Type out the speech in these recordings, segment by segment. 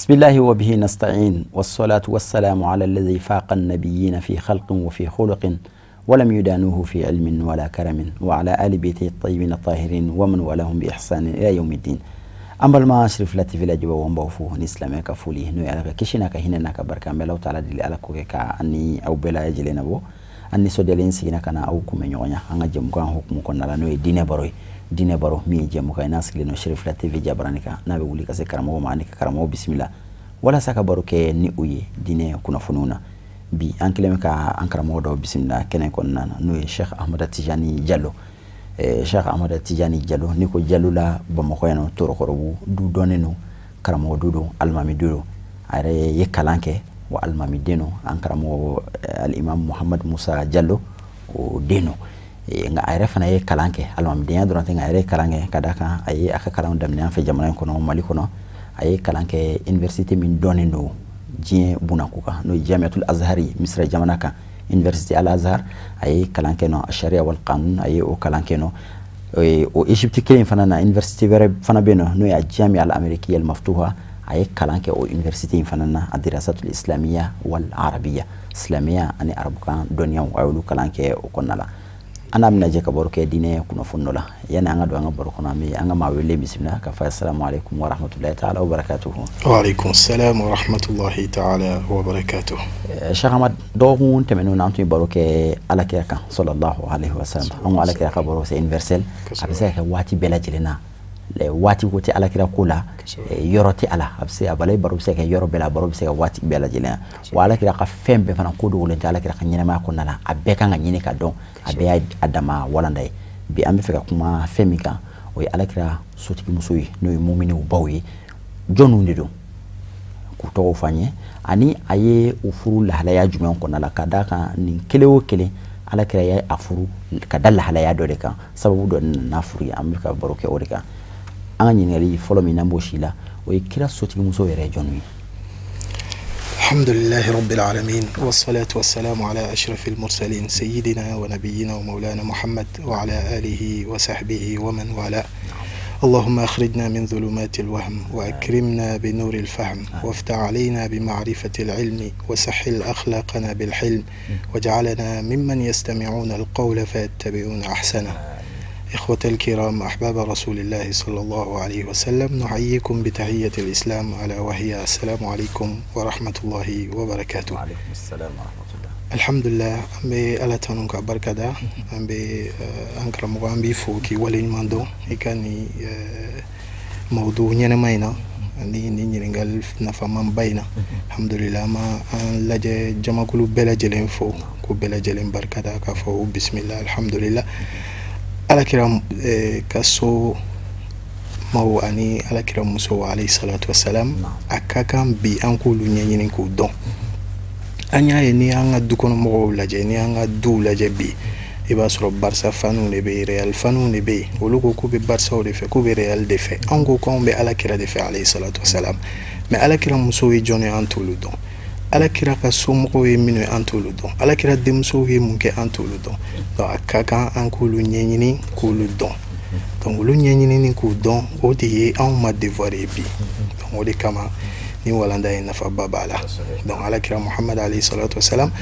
بسم الله وبه نستعين، والصلاة والسلام على الذي فاق النبيين في خلق وفي خلق ولم يدانوه في علم ولا كرم، وعلى آل بيته الطيبين الطاهرين ومن والاهم بإحسان إلى يوم الدين. An balima Cherifla TV lajɛbaaw, an b'aw fo ni silamɛya ka foli, n'o ye Ala ka kisi n'a ka hinɛ n'a ka barika. An bɛ Alahu taala deli, Ala k'o kɛ ka an ni aw bɛɛ lajɛlen nabɔ. An nisɔndiyalen seginna ka na aw kunbɛn ɲɔgɔn ya an ka jɛmukan hukumu kɔnɔna la, n'o ye diinɛ baro ye. Diinɛ baro min ye jɛmukan ye n'a sigilen don Cherifla TV jabarani kan, n'a bɛ wuli ka se karamɔgɔ ma ani ka karamɔgɔ bisimila walasa ka baro kɛ ni u ye diinɛ kunnafoniw na. Bi an kɛlen bɛ ka an karamɔgɔ dɔw bisimila kɛnɛ kɔnɔna na, n'o ye Cheikh Ahmada Tijani Jalo. Cheikh Ahmada Tijani Jalo, n'i ko Jalo la Bamakɔ yan nɔ, Torokɔrɔbu du dɔnnen don, karamɔgɔ du don, alimami du don. A yɛrɛ ye kalan kɛ wa alimami den don. An karamɔgɔ alimam Muhamad Musa Jalo, o den don. Nka a yɛrɛ fana ye kalan kɛ, alimamidenya dɔrɔn tɛ, nka a yɛrɛ ye kalan kɛ ka d'a kan a ye a ka kalan daminɛ an fɛ jamana in kɔnɔ, Mali kɔnɔ. A ye kalan kɛ université min dɔnnen don diɲɛ bunako kan, n'o ye Jamiatul Azhari Misira jamana kan, Université Al Azhar. A ye kalan kɛ nɔ, sharia wal qanun, a ye o kalan kɛ nɔ. O Egypte kelen fana na, université wɛrɛ fana bɛ yen nɔ, n'o ye Jamia al Amerikiya al Maftuha. A ye kalan kɛ o université in fana na, a dirasatul islamiyya wal arabiya, silamɛya ani arabukan dɔnniyaw, a y'olu kalan kɛ o kɔnɔna la. An n'a bɛna jɛ ka baro kɛ diinɛ kunnafoni dɔ la. Yanni an ka don an ka baro kɔnɔ, an bɛ an ka maa wele bisimila ka fɔ assalamu alaikum wa rahmatullahi ta'ala wa barakatuhu. Wa alaikum salam wa rahmatullahi ta'ala wa barakatuhu. Cheikh Ahmad, dɔgɔkun tɛmɛnenw na an tun ye baro kɛ Alakira kan sallallahu alaihi wa sallam. An ko Alakira ka baro, c'est universel, a bɛ se ka kɛ waati bɛɛ lajɛlen na. Waati ko tɛ Alakira ko la, yɔrɔ tɛ a la, a bɛ se a bala baro bɛ se ka kɛ yɔrɔ bɛɛ la, baro bɛ se ka waati bɛɛ lajɛlen na. Wa Alakira ka fɛn bɛɛ fana, ko dogolen tɛ Alakira ka ɲɛnamaya kɔnɔna la, a bɛɛ kan ka ɲini ka dɔn, a bɛɛ y'a dama walanda ye. Bi an bɛ fɛ ka kuma fɛn min kan, o ye Alakira sotigimuso ye, n'o ye muminiw baw ye. Jɔnniw de don, k'u tɔgɔw fɔ an ye, ani a ye u furu lahalaya jumɛn kɔnɔna la, ka d'a kan nin kelen o kelen Alakira ye a furu ka da lahalaya dɔ de kan, sababu dɔ nana furu ye. An bɛ ka baro kɛ o de kan. An ka ɲininkali fɔlɔ min n'an b'o si la, o ye kira sotigimuso yɛrɛ ye jɔnniw ye? الحمد لله رب العالمين، والصلاة والسلام على أشرف المرسلين، سيدنا ونبينا ومولانا محمد وعلى آله وصحبه ومن والاه. اللهم أخرجنا من ظلمات الوهم وأكرمنا بنور الفهم، وافتح علينا بمعرفة العلم، وسهل أخلاقنا بالحلم، واجعلنا ممن يستمعون القول فيتبعون أحسنه. إخوة الكرام، أحباب رسول الله صلى الله عليه وسلم، نحييكم بتحية الإسلام، ألا وهي السلام عليكم ورحمة الله وبركاته. وعليكم السلام ورحمة الله. Alhamdulillah, an bɛ Ala tanu ka barika da. An bɛ an karamɔgɔ, an b'i fo k'i waleɲuman dɔn i ka nin mawudu ɲɛnɛma in na ani nin ɲininkali nafamanba in na. Alhamdulillah, an ma an lajɛ jamakulu bɛɛ lajɛlen fo k'u bɛɛ lajɛlen barika da k'a fɔ bisimila, alhamdulillah. Alakira ka so maw ani Alakira musow alayhi salatu wasalam, a ka kan bi an k'olu ɲɛɲini k'u dɔn. An y'a ye, n'i y'an ka dukɔnɔmɔgɔw lajɛ, n'i y'an ka duw lajɛ bi, i b'a sɔrɔ Barça faniw de bɛ yen, Real faniw de bɛ yen. Olu ko k'u bɛ Barçaw de fɛ, k'u bɛ Real de fɛ. Anw ko k'anw bɛ Alakira de fɛ alayhi salatu wasalam, mais Alakira musow ye jɔn ye, an t'olu dɔn. Alakira ka somɔgɔw ye minnu ye, an t'olu dɔn. Alakira denmusow ye mun kɛ, an t'olu dɔn. Donc a ka kan an k'olu ɲɛɲini k'olu dɔn. Donc olu ɲɛɲinini k'u dɔn, o de ye anw ma devoir ye bi. Donc o de kama ni walanda ye nafaba b'a la. Donc Alakira Muhammad alayhi salatu wasalam,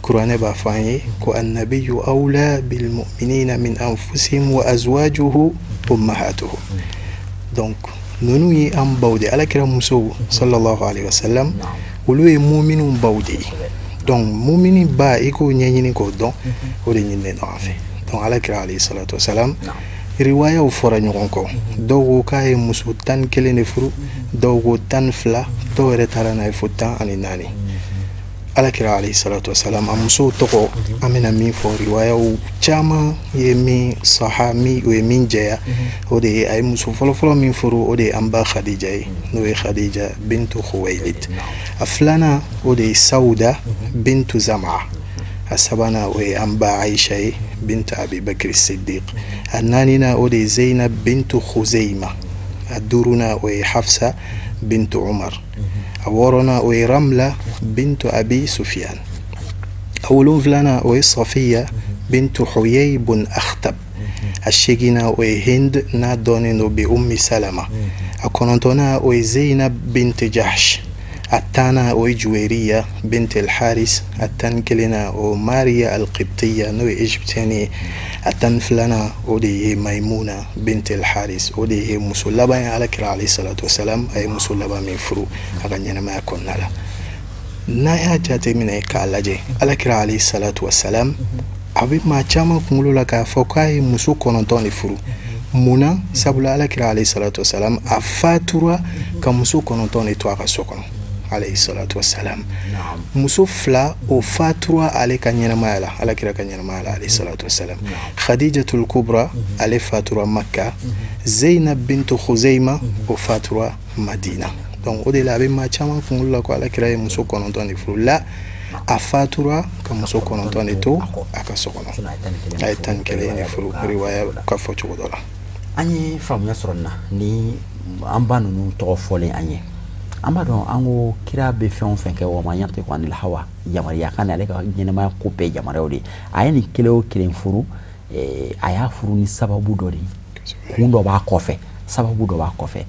kuranɛ b'a fɔ an ye ko annabiyu awla bilmuminina min anfusihim wa azwajuhu ummahatuhum. Donc ninnu ye an baw de, Alakira musow sallallahu alaihi wasallam, olu ye muminiw baw de ye. Donc mumini ba, i k'o ɲɛɲini k'o dɔn, o de ɲininen don an fɛ. Donc Alakira alayhi salatu wasalam, riwayaw fɔra ɲɔgɔn kɔ. Dɔw ko k'a ye muso 11 de furu, dɔw ko 12, dɔw yɛrɛ taara n'a ye fo 14. Alakira alayhi salatu wasalam, a musow tɔgɔ an bɛna min fɔ, riwayaw caman ye min saha, min o ye min jɛya, o de ye a ye muso fɔlɔfɔlɔ min furu, o de ye an ba Khadija ye, n'o ye Khadija bintu Khuwailid. A filanan, o de ye Sawuda bintu Zama. A sabanan, o ye an ba Aisha ye bintu Abi Bakr Siddiq. A naaninan, o de ye Zainab bintu Khuzaima. A duurunan, o ye Hafsa bintu Umar. A wɔɔrɔnan, o ye Ramla bintu Abi Sufyan. A wolonfilanan, o ye Safiya bintu Huyay bun Akhtab. A seeginnan, o ye Hind, n'a dɔnnen don bi Ummi Salama. A 9nan o ye Zeynab bint Jahsh. A 10nan o ye Juweriya bint al-Haris. A 11nan o Mariya al-Qibtiya, n'o ye égyptienne ye. A 12nan o de ye Maimuna bint al-Haris, o de ye muso laban ye Alakira alayhi salatu wasalam, a ye muso laban min furu a ka ɲɛnamaya kɔnɔna la. N'a y'a jateminɛ k'a lajɛ, Alakira alayhi salatu wasalam a bɛ maa caman kunkolo la k'a fɔ k'a ye muso 9 de furu. Mun na? Sabula Alakira alayhi salatu wasalam a fatura ka muso 9 de to a ka so kɔnɔ alayhi salatu wasalam. Muso 2 o fatura ale ka ɲɛnamaya la, Alakira ka ɲɛnamaya la alayhi salatu wasalam. Khadijatul Kubra ale fatura Makka, Zeynab bintu Khuzaima o fatura Madina. Donc o de la a bɛ maa caman kunkolo la ko Alakira ye muso 9 de furu. La, a fatura ka muso 9 de to a ka so kɔnɔ, a ye 11 de furu, riwaya ka fɔ cogo dɔ la. An ye faamuya sɔrɔ nin na ni an ba ninnu tɔgɔ fɔlen an ye. An b'a dɔn an ko kira bɛ fɛn o fɛn kɛ, wa ma yantiqu anil hawa, yamaruya kan ale ka ɲɛnamaya ko bɛɛ yamaruyaw de. A ye nin kelen o kelen furu, a y'a furu ni sababu dɔ de ye, kun dɔ b'a kɔfɛ, sababu dɔ b'a kɔfɛ.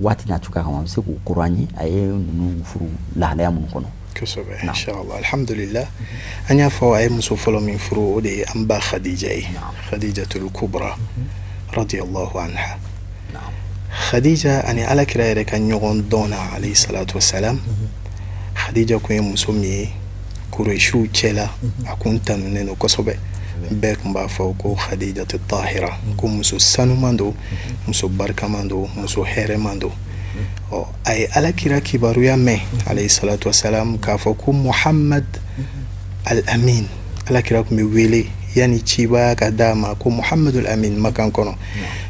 Waati n'a cogoya kama, an bɛ se k'o koro an ye, a ye ninnu furu lahalaya minnu kɔnɔ. Kosɛbɛ, inshallah, alhamdulillah. An y'a fɔ a ye muso fɔlɔ min furu, o de ye an ba Khadija ye, Khadijatul Kubra radiyallahu anha. Khadija ani Alakira yɛrɛ ka ɲɔgɔn dɔn na alayhi salatu wasalam. Khadija kun ye muso min ye Kuresiw cɛla, a kun tanunen don kosɛbɛ. Bɛɛ kun b'a fɔ ko Khadijatu Tahira, ko muso sanuman don, muso barikaman don, muso hɛrɛman don. Ɔ, a ye Alakira kibaruya mɛn alayhi salatu wasalam k'a fɔ ko Muhammad al-Amin, Alakira kun bɛ wele yanni cibaya ka d'a ma ko Muhammadul Amin Makan kɔnɔ.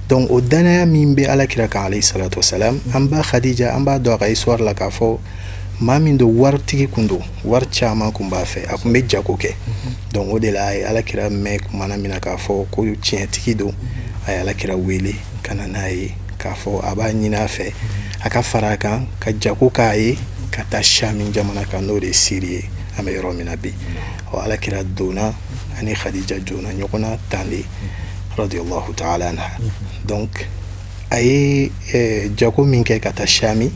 Donc o danaya min bɛ Alakira kan alayhi salatu wasalam, an ba Khadija an b'a dɔn a ka histoire la k'a fɔ maa min don, waritigi kun don, wari caman kun b'a fɛ, a kun bɛ jago kɛ. Donc o de la a ye Alakira mɛn kumana min na k'a fɔ ko tiɲɛtigi don, a ye Alakira wele ka na n'a ye k'a fɔ a b'a ɲini a fɛ a ka fara a kan ka jago k'a ye ka taa Shami jamana kan, n'o de ye Siri ye an bɛ yɔrɔ min na bi. Ɔ, Alakira donna ani Khadija donna ɲɔgɔn na tan de radiyallahu ta'ala anha. Donc a ye jago min kɛ ka taa Shami,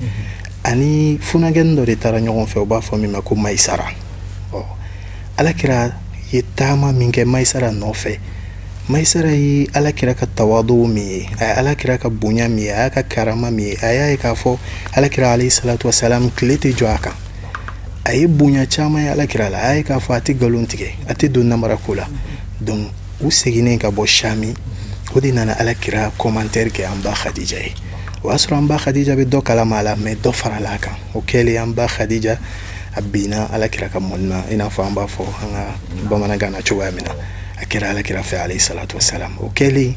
ani funankɛnin dɔ de taara ɲɔgɔn fɛ, u b'a fɔ min ma ko Maisara. Ɔ, Alakira ye taama min kɛ Maisara nɔfɛ, Maisara ye Alakira ka tawadu min ye, a ye Alakira ka bonya min ye, a y'a ka karama min ye, a y'a ye k'a fɔ Alakira alayhi salatu wasalam tile tɛ jɔ a kan. A ye bonya caman ye Alakira la, a y'a ye k'a fɔ a tɛ nkalon tigɛ, a tɛ don namara ko la. Donc u seginnen ka bɔ Shami, o de nana Alakira commentaire kɛ an ba Khadija ye. O y'a sɔrɔ an ba Khadija bɛ dɔ kalama a la, mais dɔ farala a kan. O kɛlen, an ba Khadija a binna Alakira ka mɔni na, i n'a fɔ an b'a fɔ an ka bamanankan na cogoya min na, a kɛra Alakira fɛ alayhi salatu wasalam. O kɛlen,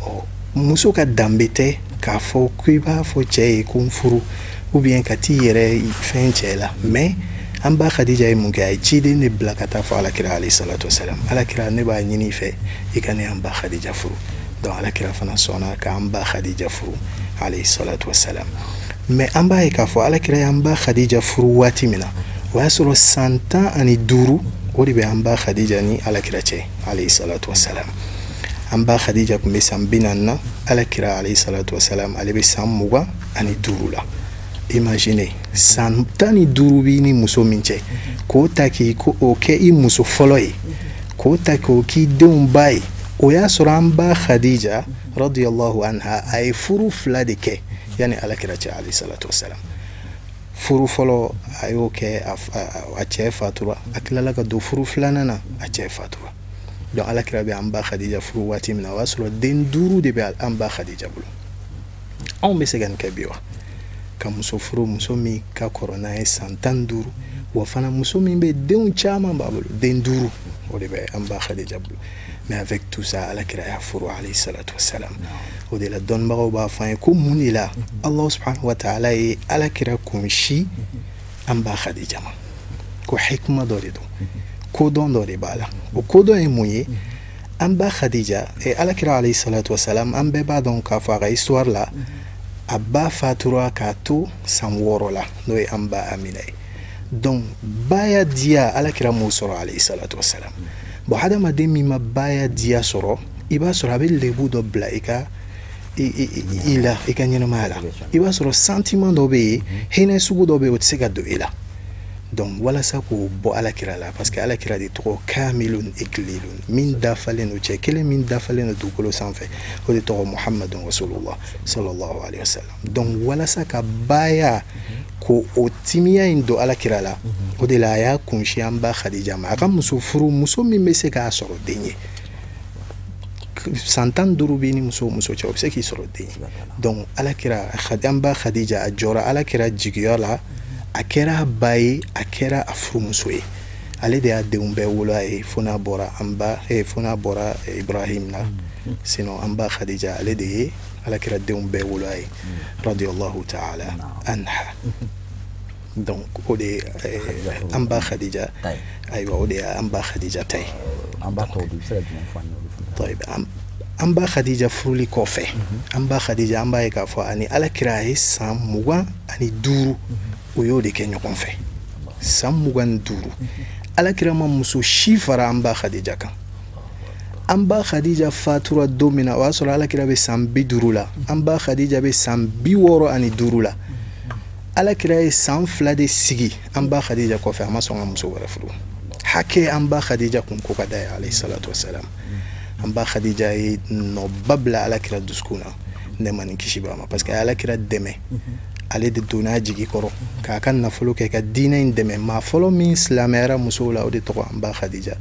ɔ, muso ka danbe tɛ k'a fɔ k'i b'a fɔ cɛ ye ko n furu, ou bien ka t'i yɛrɛ fɛn cɛ la. Mais an ba Khadija ye mun kɛ? A ye ciden de bila ka taa fɔ Alakira alayhi salatu wasalam, Alakira, ne b'a ɲini i fɛ i ka ne an ba Khadija furu. Donc Alakira fana sɔnna k'an ba Khadija furu alayhi salatu wasalam. Mais an b'a ye k'a fɔ Alakira y'an ba Khadija furu waati min na, o y'a sɔrɔ san 15 o de bɛ an ba Khadija ni Alakira cɛ alayhi salatu wasalam. An ba Khadija tun bɛ san 40 na, Alakira alayhi salatu wasalam ale bɛ san 25 la. Imaginez, san 15 b'i ni muso min cɛ, k'o ta k'i ko o kɛ i muso fɔlɔ ye, k'o ta k'o k'i denw ba ye. O y'a sɔrɔ an ba Khadija radiyallahu anha a ye furu 2 de kɛ yanni Alakira cɛ alayhi salatu wasalam. Furu fɔlɔ a y'o kɛ, a cɛ fatura, a tilala ka don furu 2nan na, a cɛ fatura. Donc Alakira bɛ an ba Khadija furu waati min na, o y'a sɔrɔ den 5 de bɛ an ba Khadija bolo. Anw bɛ se ka nin kɛ bi wa? Ka muso furu, muso min ka kɔrɔ n'a ye san 15, wa fana muso min bɛ denw caman b'a bolo, den 5 o de bɛ an ba Khadija bolo. Mais avec tout ça, Alakira y'a furu alayhi salatu wasalam. O de la dɔnnibagaw b'a fɔ an ye ko mun de la Allah subhanahu wa ta'ala ye Alakira kunsi an ba Khadija ma, ko hikma dɔ de don, kodɔn dɔ de b'a la. O kodɔn ye mun ye? An ba Khadija, Alakira alayhi salatu wasalam, an bɛɛ b'a dɔn k'a fɔ a ka histoire la, a ba fatura k'a to san 6 la, n'o ye an ba Amina ye. Donc baya diya Alakira m'o sɔrɔ alayhi salatu wasalam. Bon, hadamaden min ma baya diya sɔrɔ, i b'a sɔrɔ a bɛ lebu dɔ bila i ka i la i ka ɲɛnamaya la. I b'a sɔrɔ sentiment dɔ bɛ yen, hinɛ sugu dɔ bɛ yen, o tɛ se ka don i la. Donc walasa k'o bɔ alakira la, parce que alakira de tɔgɔ kamilun ikililun, min dafalen don, cɛ kelen min dafalen don dugukolo sanfɛ, o de tɔgɔ Muhammadun Rasulullah sallallahu alaihi wasallam. Donc walasa ka baya ko o timiya in don alakira la, o de la a y'a kunsi an ba Khadija ma, a ka muso furu, muso min bɛ se k'a sɔrɔ den ye. San 15 b'i ni muso o muso cɛ, o bɛ se k'i sɔrɔ den ye. Donc alakira, an ba Khadija, a jɔra alakira jigiya la, a kɛra a ba ye, a kɛra a furumuso ye. Ale de y'a denw bɛɛ wolo a ye, fo n'a bɔra an ba, fo n'a bɔra Ibrahim na. Sinon an ba Khadija, ale de ye alakira denw bɛɛ wolo a ye, radiyallahu ta'ala anha. Donc o de ye an ba Khadija, ayiwa, o de ye an ba Khadija ta ye. An ba tɔw bɛ se ka jumɛn fɔ an ye olu fana? An ba Khadija furuli kɔfɛ, an ba Khadija, an b'a ye k'a fɔ ani alakira ye san 25 o y'o de kɛ ɲɔgɔn fɛ. San 25 alakira ma muso si fara an ba Khadija kan. An ba Khadija fatura don min na, o y'a sɔrɔ alakira bɛ san 50 la, an ba Khadija bɛ san 65 la. Alakira ye san 2 de sigi an ba Khadija kɔfɛ, a ma sɔn ka muso wɛrɛ furu. Hakɛ an ba Khadija kun ko ka d'a ye, alayhi salatu wasalam. An ba Khadija ye nɔba bila alakira dusukun na, nɛɛma ni kisi b'a ma, parce que a ye alakira dɛmɛ. Ale de donna jigi kɔrɔ k'a ka nafolo kɛ ka diinɛ in dɛmɛ. Maa fɔlɔ min silamɛyara musow la, o de tɔgɔ an ba Khadija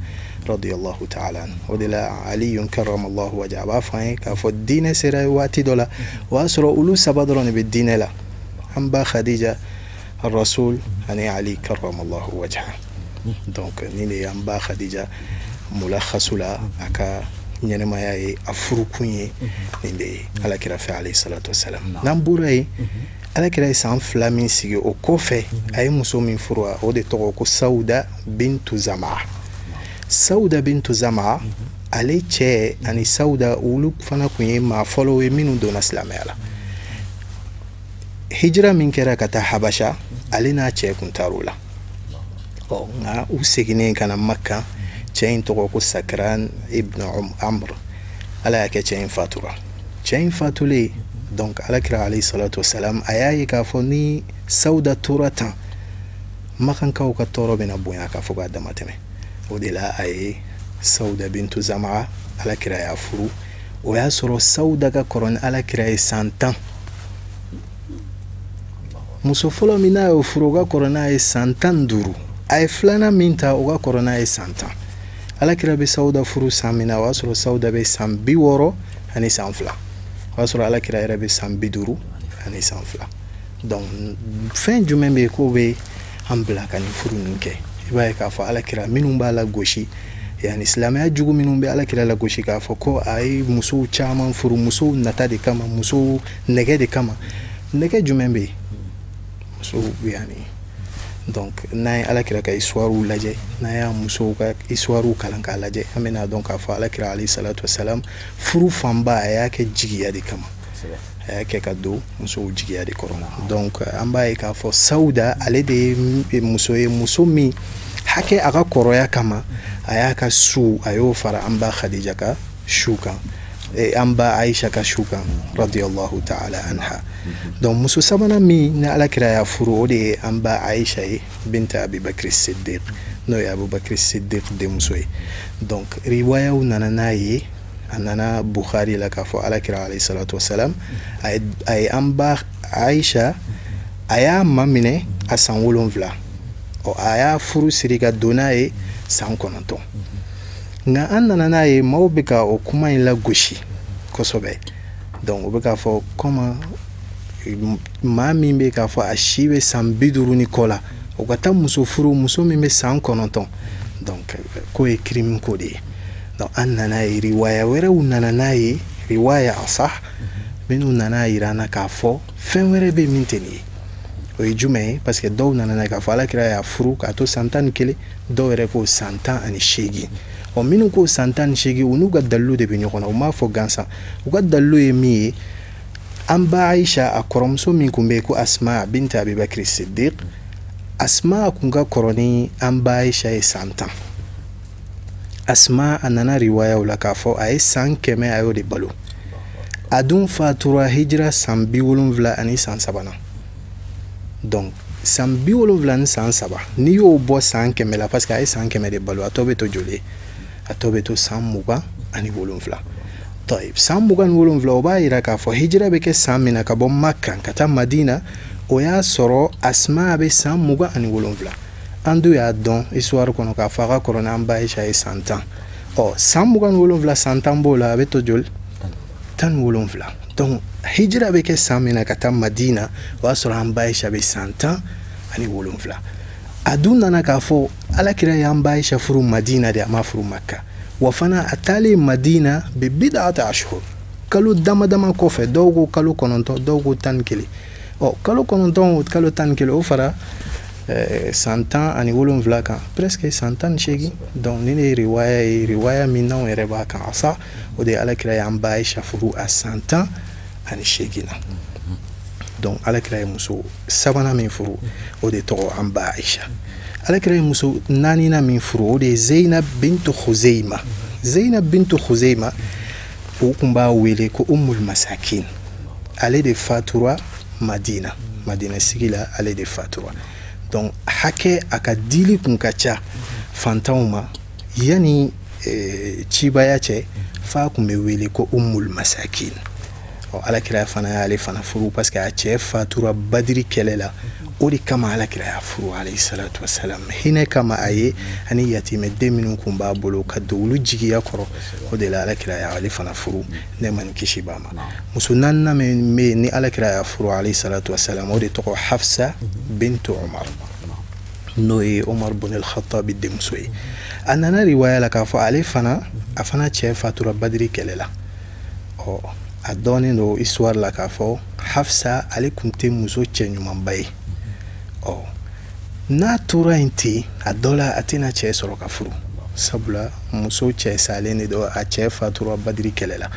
radiyallahu ta'ala. O de la Aliyun karramallahu wajha a b'a fɔ an ye k'a fɔ diinɛ sera waati dɔ la, o y'a sɔrɔ olu saba dɔrɔn de bɛ diinɛ la, an ba Khadija, Rasul ani Ali karramallahu wajha. Donc nin de ye an ba Khadija mulakhasu la, a ka ɲɛnɛmaya ye, a furukun ye nin de ye alakira fɛ, alayhi salatu wasalam. N'an bɔra yen, alakira ye san 2 min sigi o kɔfɛ, a ye muso min furu, o de tɔgɔ ko Sawuda bintu Zama. Sawuda bintu Zama, ale cɛ ani Sawuda, olu fana kun ye maa fɔlɔw ye minnu donna silamɛya la. Hijira min kɛra ka taa Habasha, ale n'a cɛ kun taar'o la. Ɔ nka u seginnen ka na Makka, cɛ in tɔgɔ ko Sakran ibn Amr. Ala y'a kɛ cɛ in fatura. Cɛ in fatulen, donc alakira alayhi salatu wasalam a y'a ye k'a fɔ ni Sawuda tora tan, makankaw ka tɔɔrɔ bɛna bonya k'a fɔ k'a dama tɛmɛ. O de la a ye Sawuda bintu Zama, alakira y'a furu. O y'a sɔrɔ Sawuda ka kɔrɔ ni alakira ye san 10. Muso fɔlɔ min n'a y'o furu, o ka kɔrɔ n'a ye san 15. A ye filanan min ta, o ka kɔrɔ n'a ye san 10. Alakira bɛ Sawuda furu san min na, o y'a sɔrɔ Sawuda bɛ san 60 ani san 2. O y'a sɔrɔ alakira yɛrɛ bɛ san 50 ani san 2. Donc fɛn jumɛn bɛ yen k'o bɛ an bila ka nin furu ninnu kɛ? I b'a ye k'a fɔ alakira minnu b'a la gosi, yani silamɛya jugu minnu bɛ alakira la gosi k'a fɔ ko a ye musow caman furu, musow nata de kama, musow nɛgɛ de kama. Nɛgɛ jumɛn bɛ yen? Musow yani. Donc n'an ye alakira ka histoire lajɛ, n'an y'a musow ka histoire kalan k'a lajɛ, an bɛna dɔn k'a fɔ alakira alayhi salatu wasalam furu fanba a y'a kɛ jigiya de kama, a y'a kɛ ka don musow jigiya de kɔrɔ. Donc an b'a ye k'a fɔ Sawuda, ale de ye muso ye, muso min hakɛ a ka kɔrɔya kama, a y'a ka su, a y'o fara an ba Khadija ka su kan, an ba Aisha ka su kan, radiyallahu ta'ala anha. Donc muso sabanan min ni alakira y'a furu, o de ye an ba Aisha ye, binta Abubakar Siddiq, n'o ye Abubakar Siddiq denmuso ye. Donc riwayaw nana n'a ye, a nana Bukhari la k'a fɔ alakira alayhi salatu wasalam a ye an ba Aisha, a y'a maminɛ a san 7. Ɔ a y'a furu siri ka don n'a ye san 9. Nka an nana n'a ye, maaw bɛ ka o kuma in lagosi kosɛbɛ. Donc u bɛ k'a fɔ comment maa min bɛ k'a fɔ a si bɛ san 50 ni kɔ la, o ka taa muso furu, muso min bɛ san 9. Donc k'o ye crime ko de ye. Donc an nana ye, riwaya wɛrɛw nana n'a ye, riwaya asah minnu nana yira an na k'a fɔ fɛn wɛrɛ bɛ min tɛ nin ye. O ye jumɛn ye? Parce que dɔw nana n'a ye k'a fɔ alakira y'a furu k'a to san 11, dɔw yɛrɛ ko san 18. Ɔ minnu ko san 18, u n'u ka dalilu de bɛ ɲɔgɔn na, u m'a fɔ gansan. U ka dalilu ye min ye, an ba Aisha a kɔrɔmuso min kun bɛ yen ko Asma binta Abubakar Siddiq, Asma kun ka kɔrɔ ni an ba Aisha ye san 10. Asma a nana riwayaw la k'a fɔ a ye san 100 a y'o de balo. A dun fatura hijira san 73 na. Donc san 73 n'i y'o bɔ san 100 la, parce que a ye san 100 de balo, a tɔ bɛ to joli? A tɔ bɛ to san 27. Tayib, san 27, o b'a yira k'a fɔ hijira bɛ kɛ san min na ka bɔ Makka ka taa Madina, o y'a sɔrɔ Asma bɛ san 27. An dun y'a dɔn histoire kɔnɔ k'a fɔ a ka kɔrɔ n'an ba Aisha ye san 10. Ɔ, san 27, san 10 b'o la, a bɛ to joli? 17. Donc hijira bɛ kɛ san min na ka taa Madina, o y'a sɔrɔ an ba Aisha bɛ san 17. A dun nana k'a fɔ Alakira y'an ba Aisha furu Madina de, a ma furu Makka. Wa fana a taalen Madina bi bid'ati ashhur, kalo dama dama kɔfɛ, dɔw ko kalo 9, dɔw ko 11. Ɔ, kalo 9, kalo 11, o fara san 17 kan, presque san 18. Donc ni ne ye riwaya ye, riwaya min n'anw yɛrɛ b'a kan asa, o de ye Alakira y'an ba Aisha furu a san 18 na. Donc Alakira ye muso sabanan min furu, o de tɔgɔ an ba Aisha. Alakira ye muso naaninan min furu, o de ye Zeynab bintu Khuzeima. Zeynab bintu Khuzeima, o kun b'a wele ko Ummul Masakin. Ale de fatura Madina, Madina sigi la, ale de fatura. Donc hakɛ a ka dili kun ka ca fantanw ma yanni cibaya cɛ, f'a kun bɛ wele ko Ummul Masakin. Ɔ, Alakira fana y'ale fana furu parce que a cɛ fatura Badiri kɛlɛ la, o de kama Alakira y'a furu alayhi salatu wasalam, hinɛ kama a ye, ani yatimɛden minnu kun b'a bolo ka don olu jigiya kɔrɔ, o de la Alakira y'ale fana furu, nɛɛma ni kisi b'a ma. Muso naaninan min bɛ yen ni Alakira y'a furu alayhi salatu wasalam, o de tɔgɔ Hafsa bintu Umar, n'o ye Umar bun al-Khattab denmuso ye. A nana riwaya la k'a fɔ ale fana, a fana cɛ fatura Badiri kɛlɛ la. Ɔ, a dɔnnen don histoire la k'a fɔ Hafsa ale kun tɛ muso cɛ ɲumanba ye. Ɔ, n'a tora yen ten, a dɔ la a tɛna cɛ sɔrɔ ka furu, sabula muso cɛ salen de don, a cɛ fatura Badiri kɛlɛ la.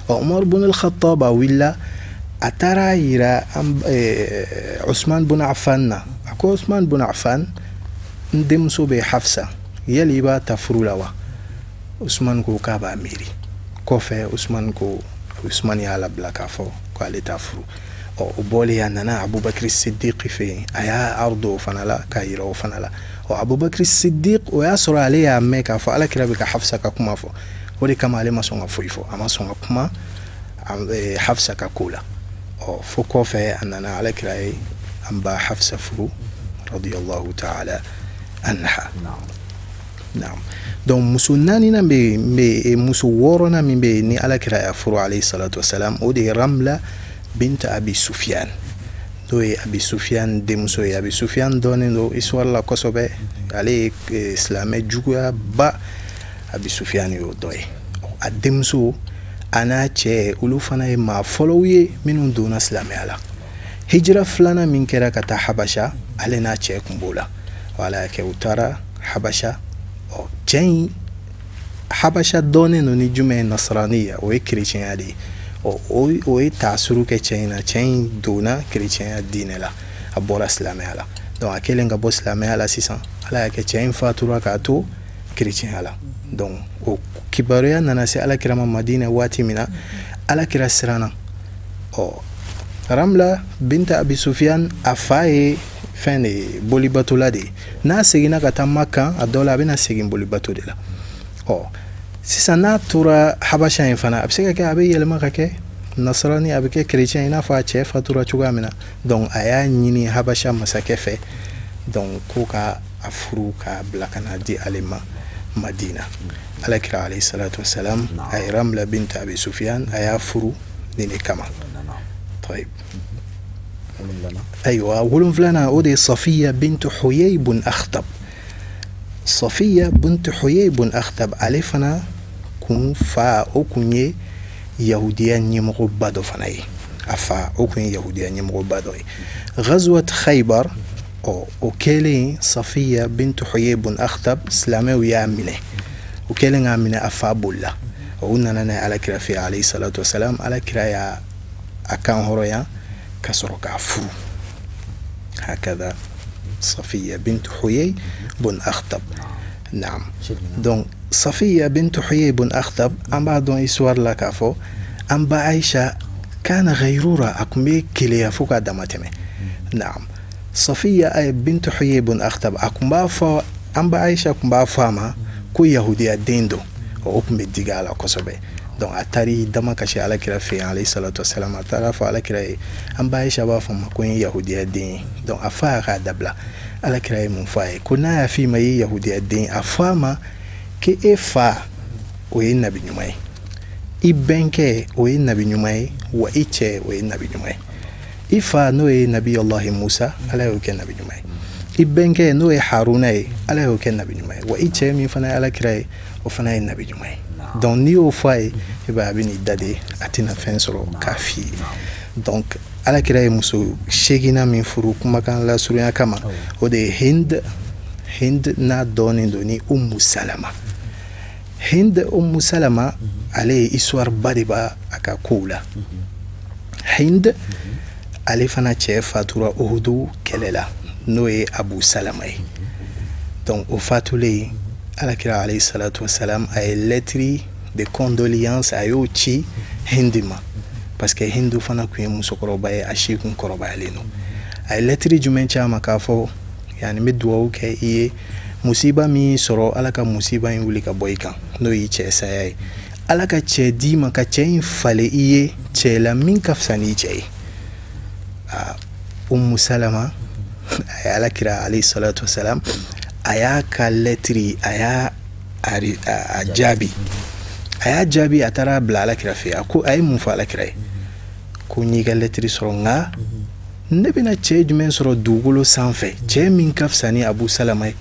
Ɔ, Umar bun al-Khattab a wulila, a taara yira Usman bun Affan na. A ko Usman bun Affan, n denmuso bɛ Hafsa, yali i b'a ta furu la wa? Usman ko k'a b'a miiri. Kɔfɛ Usman ko, Usman y'a labila k'a fɔ k'ale t'a furu. Ɔ, o bɔlen, a nana Abubakar Siddiq fɛ yen, a y'a ardo o fana la k'a yira o fana la. Ɔ, Abubakar Siddiq, o y'a sɔrɔ ale y'a mɛn k'a fɔ Alakira bɛ ka Hafsa ka kuma fɔ, o de kama ale ma sɔn ka foyi fɔ, a ma sɔn ka kuma Hafsa ka ko la. Ɔ, fo kɔfɛ a nana Alakira ye an ba Hafsa furu radiyallahu ta'ala anha. Naam. Donc muso naaninan bɛ yen, muso wɔɔrɔnan min bɛ yen ni Alakira y'a furu alayhi salatu wasalam, o de ye Ramla bint Abi Sufyan, n'o ye Abi Sufyan denmuso ye. Abi Sufyan dɔnnen don histoire la kosɛbɛ, ale ye silamɛ juguya ba, Abi Sufyan y'o dɔ ye. A denmuso a n'a cɛ, olu fana ye maa fɔlɔw ye minnu donna silamɛya la. Hijira filanan min kɛra ka taa Habasha, ale n'a cɛ kun b'o la. Wala kɛ u taara Habasha. Ɔ, cɛ in, Habasha dɔnnen don ni jumɛn ye? Nasaraniya, o ye kerecɛnya de ye. Ɔ, o ye taasuru kɛ cɛ in na, cɛ in donna kerecɛnya diinɛ la, a bɔra silamɛya la. Donc a kɛlen ka bɔ silamɛya la sisan, Ala y'a kɛ cɛ in fatura k'a to kerecɛnya la. Donc o kibaruya nana se Alakira ma Madina waati min na, Alakira siranna. Ɔ, Ramla binta Abi Sufyan, a fa ye fɛn de ye, bolibatola de ye. N'a seginna ka taa Makan, a dɔ la a bɛna segin bolibato de la. Ɔ, sisan n'a tora Habasha in fana, a bɛ se ka kɛ a bɛ yɛlɛma ka kɛ nasarani, a bɛ kɛ chrétien i n'a fɔ a cɛ fatura cogoya min na. Donc a y'a ɲini Habasha masakɛ fɛ, donc ko ka a furu k'a bila ka na di ale ma Madina. Alakira alayhi salatu wasalam a ye Ramla binta Abi Sufyan, a y'a furu nin de kama. Tayib. Ayiwa, wolonfilanan, o de ye Safiya bintu Huyay bun Akhtab. Safiya bintu Huyay bun Akhtab, ale fana kun fa, o kun ye yahudiya ɲɛmɔgɔba dɔ fana ye. A fa, o kun ye yahudiya ɲɛmɔgɔba dɔ ye. Ghazwat Khaybar, ɔ, o kɛlen, Safiya bintu Huyay bun Akhtab, silamɛw y'a minɛ. O kɛlen k'a minɛ, a fa bolila. Ɔ, u nana n'a ye Alakira fɛ alayhi salatu wasalam. Alakira y'a a kan hɔrɔnya ka sɔrɔ k'a furu. Hakada Safiya bint Huyay bun Akhtab. Naam. Donc Safiya bint Huyay bun Akhtab, an b'a dɔn histoire la k'a fɔ an ba Aisha Kana ghayrura, a kun bɛ keleya fo k'a dama tɛmɛ. Naam, Safiya ay bintu Huyay bun Akhtab, a kun b'a fɔ, an ba Aisha kun b'a fɔ a ma ko yahudiya den don. O kun bɛ digi a la kosɛbɛ. Donc a taari dama kasi ala kira fɛ yen, alayhi salatu wasalam. A taara fɔ ala kira ye, an ba Aisha b'a fɔ ma ko n ye yahudiya den ye. Donc a fa y'a k'a dabila. Ala kira ye mun fɔ a ye? Ko n'a y'a f'i ma i ye yahudiya den, a fɔ a ma k'e fa o ye nabi ɲuman ye, i bɛnkɛ o ye nabi ɲuman ye, wa i cɛ o ye nabi ɲuman ye. I fa n'o ye nabi Allahi Musa, ala y'o kɛ nabi ɲuman ye. I bɛnkɛ n'o ye Haruna ye, ala y'o kɛ nabi ɲuman ye. Wa i cɛ min fana ye ala kira ye, o fana ye nabi ɲuman ye. Donc n'i y'o fɔ a ye, i b'a ye a bɛ n'i da de, a tɛna fɛn sɔrɔ k'a f'i ye. Donc ala kira ye muso seeginna min furu kumakan lasurunya kama, o de ye Hind. Hind n'a dɔnnen don ni Ummu Salama. Hind Ummu Salama, ale ye histoire ba de b'a a ka kow la. Hind ale fana cɛ fatura Uhudu kɛlɛ la, n'o ye Abu Salama ye. Donc o fatulen, alakira alayhi salatu wasalam a ye lettre de condoléance a y'o ci Hindi ma, parce que Hindu fana kun ye musokɔrɔba ye, a si kun kɔrɔbayalen don. A ye lettre jumɛn ci a ma? K'a fɔ yani n bɛ dugawu kɛ i ye, musiba min sɔrɔ, ala ka musiba in wuli ka bɔ i kan, n'o y'i cɛ saya ye. Ala ka cɛ d'i ma, ka cɛ in falen i ye cɛ la min ka fisa n'i cɛ ye. Ummu Salama a ye ala kira alayhi salatu wasalam, a y'a ka lɛtiri a y'a a jaabi, a y'a jaabi, a taara bila ala kira fɛ. A ko, a ye mun fɔ ala kira ye? Ko n y'i ka lɛtiri sɔrɔ, nka ne bɛna cɛ jumɛn sɔrɔ dugukolo sanfɛ, cɛ min ka fisa ni Abu Salama ye?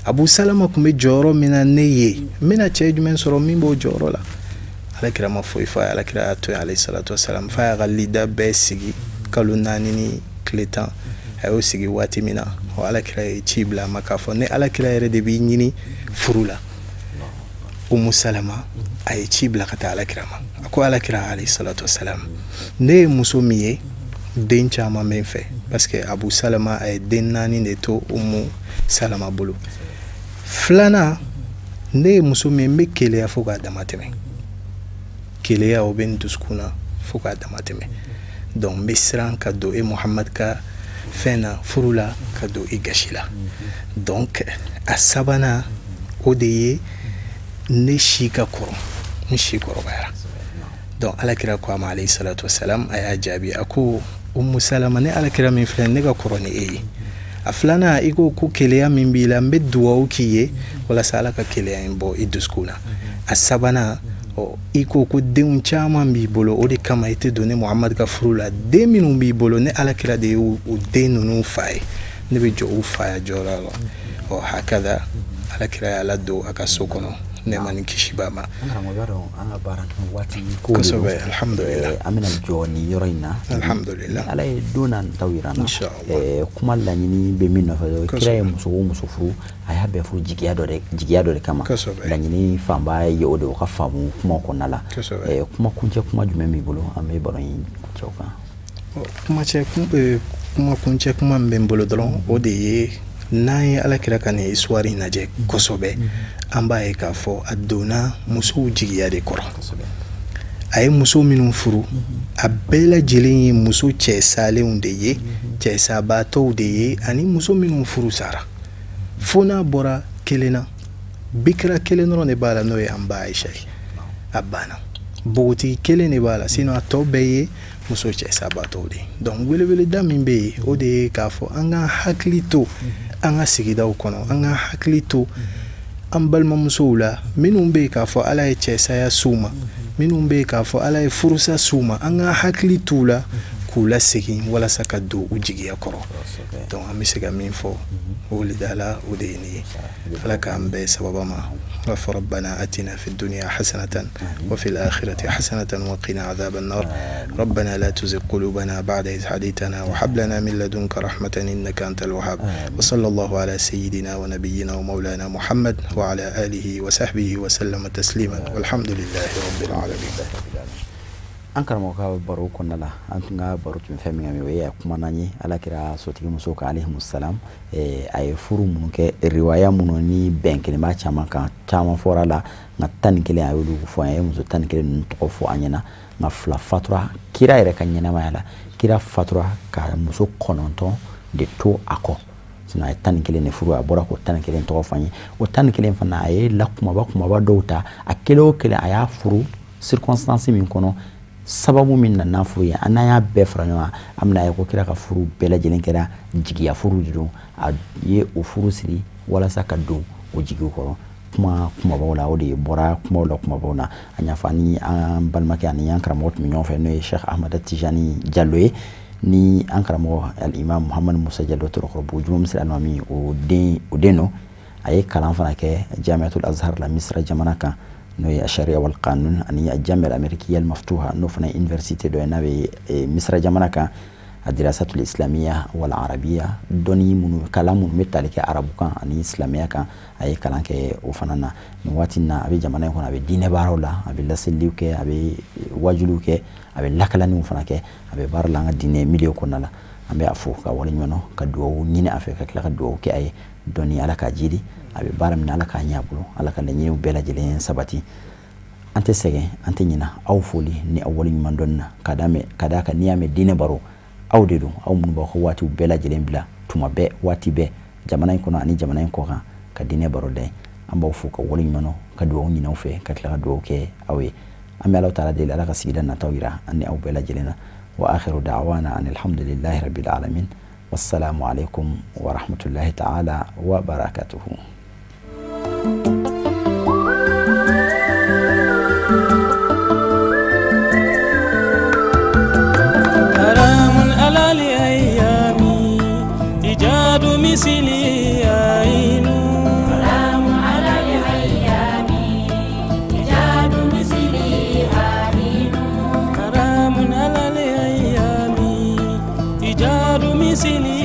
Abu Salama tun bɛ jɔyɔrɔ min na ne ye, n bɛna cɛ jumɛn sɔrɔ min b'o jɔyɔrɔ la? Ala kira ma foyi fɔ a ye. Ala kira y'a to yen alayhi salatu wasalam, f'a y'a ka lida bɛɛ sigi kalo 4 ni tile 10. A y'o sigi waati min na, o ala kira ye ci bila a ma k'a fɔ ne ala kira yɛrɛ de b'i ɲini furu la. Umu Salama a ye ci bila ka taa ala kira ma. A ko ala kira alayhi salatu wasalam, ne ye muso min ye, den caman bɛ n fɛ, parce que Abu Salama a ye den 4 de to Umu Salama bolo. Filanan, ne ye muso min ye, n bɛ keleya fo k'a dama tɛmɛ. Keleya o bɛ n dusukun na fo k'a dama tɛmɛ. Donc n bɛ siran ka don e Muhamad ka fɛn na, furu la, ka don i gasi la. Donc a sabanan, o de ye ne si ka kɔrɔ, n si kɔrɔbayara. Donc ala kira ko a ma alayhi salatu wasalam, a y'a jaabi, a ko Umu Salama, ne ala kira min filɛ, ne ka kɔrɔ ni e ye. A filanan, i ko ko keleya min b'i la, n bɛ duwawu k'i ye walasa ala ka keleya in bɔ i dusukun na. A sabanan, ɔ i ko ko denw caman b'i bolo, o de kama i tɛ don ne Muhamadu ka furu la. Den minnu b'i bolo, ne ala kira de ye o den ninnu fa ye, ne bɛ jɔ u fa ya jɔyɔrɔ la. Ɔ hakada ala kira y'a ladon a ka so kɔnɔ, nɛɛma ni kisi b'a ma. An karamɔgɔ, b'a dɔn an ka baara waati ko kosɛbɛ, alhamdulillah. An bɛna jɔ nin yɔrɔ in na, alhamdulillah. Ala ye don n'a nataw yira an na. Inshallah. Kuma laɲini bɛ min nɔfɛ, kira ye muso o muso furu, a y'a bɛɛ furu jigiya dɔ de kama. Laɲini fanba ye o de, o ka faamu kuma kɔnɔna la. Kuma kuncɛ kuma jumɛn b'i bolo an bɛ baro in kuncɛ o kan? Kuma kuncɛ kuma min bɛ n bolo dɔrɔn, o de ye n'an ye ala kira ka nin histoire in lajɛ kosɛbɛ, an b'a ye k'a fɔ a donna musow jigiya de kɔrɔ. A ye muso minnu furu, a bɛɛ lajɛlen ye muso cɛ salenw de ye, cɛ sabaatɔw de ye, ani muso minnu furu sara. Fo n'a bɔra kelen na, bikira kelen dɔrɔn de b'a la, n'o ye an ba Aisha ye. A banna, npogotigi kelen de b'a la, sinon a tɔ bɛɛ ye muso cɛ sabaatɔw de ye. Donc weleweleda min bɛ yen, o de ye k'a fɔ an ka hakili to an ka sigidaw kɔnɔ, an ka hakili to an balimamusow la minnu bɛ yen k'a fɔ ala ye cɛsaya s'u ma, minnu bɛ yen k'a fɔ ala ye furusa s'u ma, an ka hakili t'u la k'u lasegin walasa ka don u jigiya kɔrɔ. Donc an bɛ se ka min fɔ weleda la, o de ye nin ye. Ala k'an bɛɛ sababa ma. ربنا آتنا في الدنيا حسنة وفي الآخرة حسنة وقنا عذاب النار. ربنا لا تزغ قلوبنا بعد إذ هديتنا وهب لنا من لدنك رحمة إنك أنت الوهاب. وصلى الله على سيدنا ونبينا ومولانا محمد وعلى آله وصحبه وسلم تسليما، والحمد لله رب العالمين. An karamɔgɔ ka baro kɔnɔna la, an tun ka baro tun fɛn min kan, o ye kuma n'an ye ala kira sotigi muso kan alayhi salam, a ye furu minnu kɛ, riwaya minnu ni bɛn kelen b'a caman kan, caman fɔra la, nka 11 a y'olu fɔ an ye, muso 11 ninnu tɔgɔ fɔ an ɲɛna. Nka 2 fatura kira yɛrɛ ka ɲɛnamaya la. Kira fatura ka muso 9 de to a kɔ. Sinon a ye 11 de furu, a bɔra k'o 11 tɔgɔ fɔ an ye. O 11 fana a ye la kumaba dɔw ta. A kelen o kelen a y'a furu circonstance min kɔnɔ, sababu min nana furu ye, an n'an y'a bɛɛ fara ɲɔgɔn kan, an bɛna ye ko kira ka furu bɛɛ lajɛlen kɛra jigiya furu de don. A ye o furu siri walasa ka don o jigiw kɔrɔ. Kuma kumabaw la, o de bɔra kumaw la kumabaw na. An y'a fɔ ani an balimakɛ ani an karamɔgɔ tun bɛ ɲɔgɔn fɛ, n'o ye Cheikh Ahmada Tijani Jalo ye, ni an karamɔgɔ al-imam Muhammad Musa Jalo Tɔrɔkɔrɔbugu Juma Misiri Alimami o den don. A ye kalan fana kɛ Jamiatul Azhar la Misira jamana kan, n'o ye Sharia wal Qanun ani Jamia al-Amerikiya al-Maftuha, n'o fana ye université dɔ ye n'a bɛ Misira jamana kan, a dirasatul islamiyya wal arabiyya, dɔnni minnu kalan minnu bɛ tali kɛ arabu kan ani silamɛya kan, a ye kalan kɛ o fana na. Nin waati in na a bɛ jamana in kɔnɔ, a bɛ diinɛ baaraw la, a bɛ laseliw kɛ, a bɛ wajuliw kɛ, a bɛ lakalaniw fana kɛ, a bɛ baara la an ka diinɛ milieu kɔnɔna la. An bɛ a fo ka waleɲuman dɔn, ka dugawu ɲini a fɛ, ka tila ka dugawu kɛ a ye. Dɔnni Ala k'a jidi, a bɛ baara min na Ala k'a ɲɛ a bolo, Ala ka laɲiniw bɛɛ lajɛlen sabati. An tɛ sɛgɛn, an tɛ ɲina aw foli ni aw waleɲuman dɔnni na, ka d'a kan n'i y'a mɛn diinɛ baro, aw de don, aw minnu b'aw ka waatiw bɛɛ lajɛlen bila tuma bɛɛ, waati bɛɛ, jamana in kɔnɔ ani jamana in kɔ kan, ka diinɛ baro da. An b'aw fo ka waleɲuman dɔn, ka dugawu ɲini aw fɛ, ka tila ka dugawu kɛ aw ye. An bɛ Alahu taala deli, Ala ka sigida nataw yira an ni aw bɛɛ lajɛlen na. Wa akhiru da'wana an alhamdulillahi rabbil alamin. Wassalamu alaikum wa rahmatullahi ta'ala wa barakatuhu. مثلي عين سلام على الأيام إيجاد مثلي عين حرام على الأيام إيجاد مثلي.